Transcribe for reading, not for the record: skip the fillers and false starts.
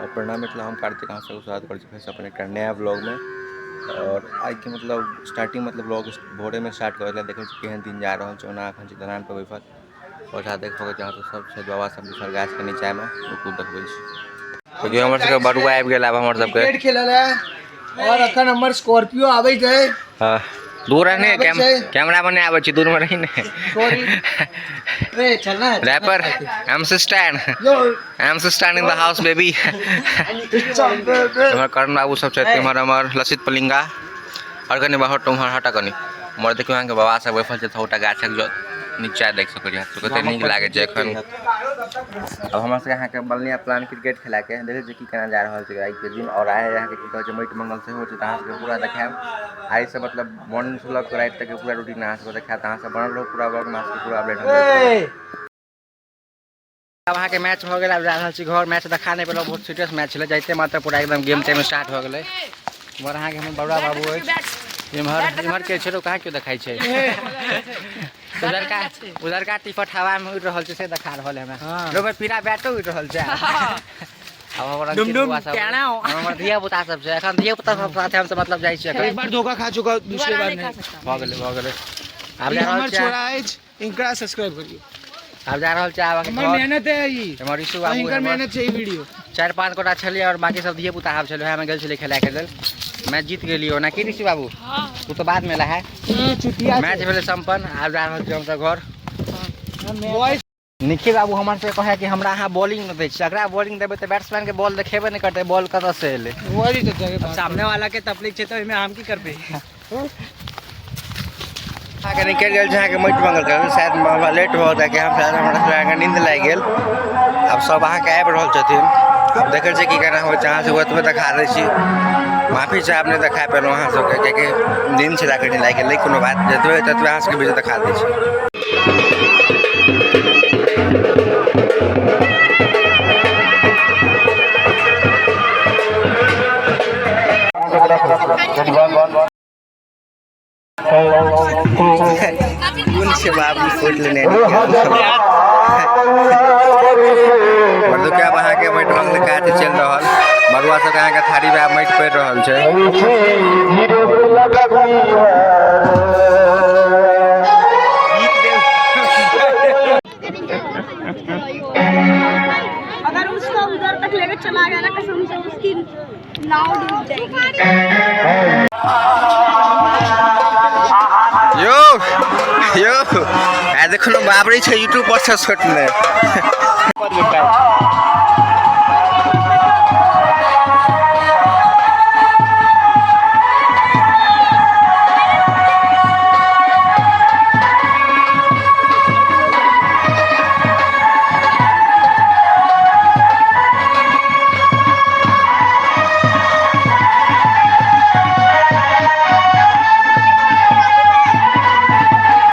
और प्रणाम मिथिला, हम कार्तिक अहाँ सबके स्वागत करै छी फेरसँ अपन एकटा नया व्लॉगमे। और आइके मतलब स्टार्टिंग मतलब व्लॉग भोरेमे स्टार्ट कऽ देलियै। देखै छी केहन दिन जा रहल छै। ओना एखन छी दलान पर बैसल, पौधा देख सकै छी अहाँ सब, सब छै बाबा सब बैसल गाछके नीचामे। रुकू, देखबै छी। देखियौ, हमर सबके बड़ुआ आबि गेल। आब हमर सबके क्रिकेट खेलल है और अखन हमर स्कॉर्पियो आबै छै। हाँ, दूर रहने। आबै छै। कैमरा में नहीं आबै छी, दूर में रही ने। सॉरी रे, चलना है। Rapper M stand. Yo. M stand in the house baby. हमर करण बाबू सब छथि, इम्हर हमर लसित पलिंगा और कनि बाहर उम्हर हटा कनि। उम्हर देखियौ, अहाँके बाबा सब बैठल छै छोटा गाछक जो नीचा। देख सकै छी अहाँ सब, कते नीक लागै छै एखन। अब हमरा सबके अहाँके बनलियै प्लान क्रिकेट खेलाके। देखै छियै की केना जा रहल छै आइके दिन। और आइ अहाँके की कहै छै, माटि मंगल सेहो छै, तऽ अहाँ सबके पूरा देखायब। आइसँ मतलब मॉर्निंग से लऽ कऽ राति तक के पूरा रूटीन अहाँ सबके देखायब, तऽ अहाँ सब बनल रहू पूरा ब्लॉगमे, अहाँ सबके पूरा अपडेट हम दैत रहब। आब अहाँके मैच भऽ गेल, आब जा रहल छी घर। मैच देखा नहि पेलहुँ, बहुत सीरियस मैच छलै। जाइते मात्र पूरा एकदम गेम टाइम स्टार्ट भऽ गेलै। उम्हर अहाँके हमर बड़ुआ बाबू अछि। इम्हर इम्हर के छै, कहाँ केओ देखाइ छै? उधरका उधरका टिकट हवामे उड़ि रहल छै, से देखा रहल है हमरा। रो भाई, पीरा बैटो उड़ि रहल छै। आब हमर अंकित बौआ सब, हमर धिया पुता सब छै। एखन धिया पुता सब साथे हमसब मतलब जाइ छियै एखन। एक बार धोखा खा चुका, दूसरे बार नहीं। भऽ गेलै, भऽ गेलै। आब ई जा रहल हमर छियै। छोरा अछि, इनकरा सब्सक्राइब करियौ। आब जा रहल छियै आब हमर घर। मेहनत है ई। हमर ऋषु बाबू, हिनकर हमर मेहनत छै ई वीडियो। चारि पाँच गोटा छलियै और बाकी सब धिये पुता आब छलै। ओएहमे गेल छलियै खेलाके लेल, मैच जीत गेलियै ओना। की ऋषि बाबू, तू तऽ बादमे एला है। चुतिया। मैच भेलै सम्पन्न, आब जा रहल छियै हमसब घर। बॉय। निखिल बाबू हमर से कहै कि हमरा अहाँ बॉलिंग नहि दै छियै। अकरा बॉलिंग देबै तऽ बैट्समैन के बॉल देखेबे नहि करतै, बॉल कतऽ से एलै? वही तो जगह बात। सामने वाला के तकलीफ छै तऽ ओहिमे हम की करबै? अहाँके निकलि गेल छै अहाँके माटि मंगल कर। शायद हमरा लेट भऽ जाय कि हम शायद हमरा अहाँके नींद लागि गेल। आब सब अहाँके आबि रहल छथिन। आब देखै छियै की केना होइ छै। अहाँ सबके ओतबे देखा दै छी। माफी चाहब, नहि देखा पेलहुँ अहाँ सबके, कियाकि नींद छलै कनि लागि गेल। नहि कोनो बात, जतबे ततबे अहाँ सबके वीडियो देखा दै छी। कोन छै बाबू, सोचि लेने मर्दुका। अहाँके माटि मंगल काज चलि रहल। मरुआ सबके अहाँके थारीमे आब माटि पड़ि रहल छै। अगर उसको उधर तक लेकर चला गया ना, कसम से उसकी नाव डूब जाएगी। यौ यौ, आ देखलो बाबरी छै यूट्यूब पर से छोटने।